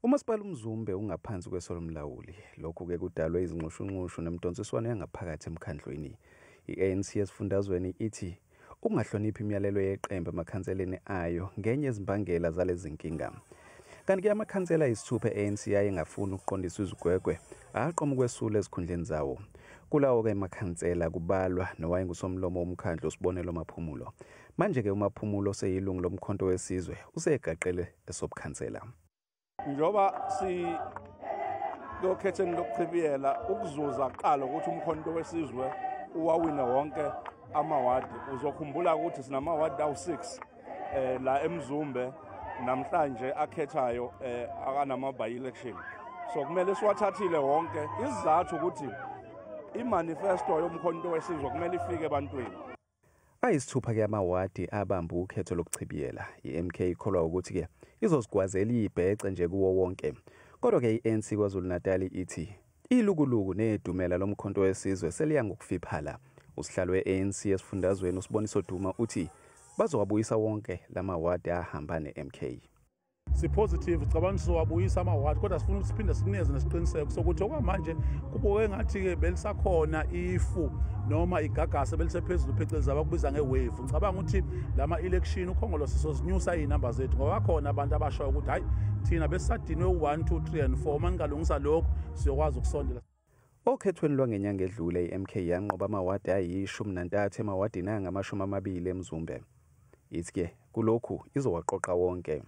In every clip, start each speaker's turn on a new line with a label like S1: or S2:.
S1: Umasipala uMzumbe ungaphansi kweso lomlawuli. Lokhu-ke kudalwe izinxushunxushu nemidonsiswano yangaphakathi emkhandlwini. I-ANC esifundazweni ithi ukungahloniphi imiyalelo yeqembu emakhanseleni ayo ngenye yezimbangela zalezi zinkinga. Kanti-ke amakhansela ayisithupha e-ANC ayengafuni ukuqondiswa izigwegwe aqoma ukwesula ezikhundleni zawo. Kulawo-ke makhansela kubalwa nowayengusomlomo womkhandlu uSibonelo Maphumulo. Manje-ke uMaphumulo oseyilungu lomkhonto wesizwe usegaqele esobukhansela.
S2: Njengoba siyokhetheni lokuchibiyela ukuzuza kuqala ukuthi umkhonto wesizwe uwawine wonke amawadi. Uzokhumbula ukuthi sinamawadi awu-6 la eMzumbe namhlanje akhethayo akanama by-election. So kumele siwathathile wonke. Isizathu ukuthi imanifesto yomkhonto wesizwe kumele ifike ebantwini.
S1: Ayisithupha-ke amawadi abamba ukhetho lokuchibiyela. I-MK ikholwa ukuthi-ke izozigwazela ibhece nje kuwo wonke. Kodwa-ke i-ANC KwaZulu-Natal ithi ilukuluku nedumela lomkhonto wesizwe seliya ngokufiphala. Usihlalo we-ANC esifundazweni uSiboniso Duma uthi bazowabuyisa wonke lamawadi ahamba ne-MK.
S3: Si-positive, cabanga sizowabuyisa amawadi, kodwa sifuna ukuthi siphinde sikuneze nesiqiniseko sokuthi okwamanje kubuke ngathi-ke belisakhona ifu noma igagasi belisephezulu, phecelezi abakubiza nge-wave. Ngicabanga ukuthi lama-election ukhongolose sizozinyusa iy'namba zethu, ngoba bakhona abantu abashoyo ukuthi hhayi, thina besisadinwe u-1 2 3 and 4, uma ningalungisa lokhu siyokwazi ukusondela.
S1: Okhethweni lwangenyanga edlule i-MK yanqoba amawadi ayi-13 emawadini angama-20 eMzumbe. Ithi-ke kulokhu izowaqoqa wonke.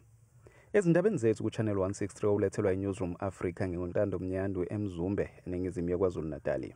S1: Ezindabeni zethu ku-Channel 163 ulethelwa i-Newsroom Africa nginguNtando Mnyandu eMzumbe eningizimu yeKwaZulu-Natali.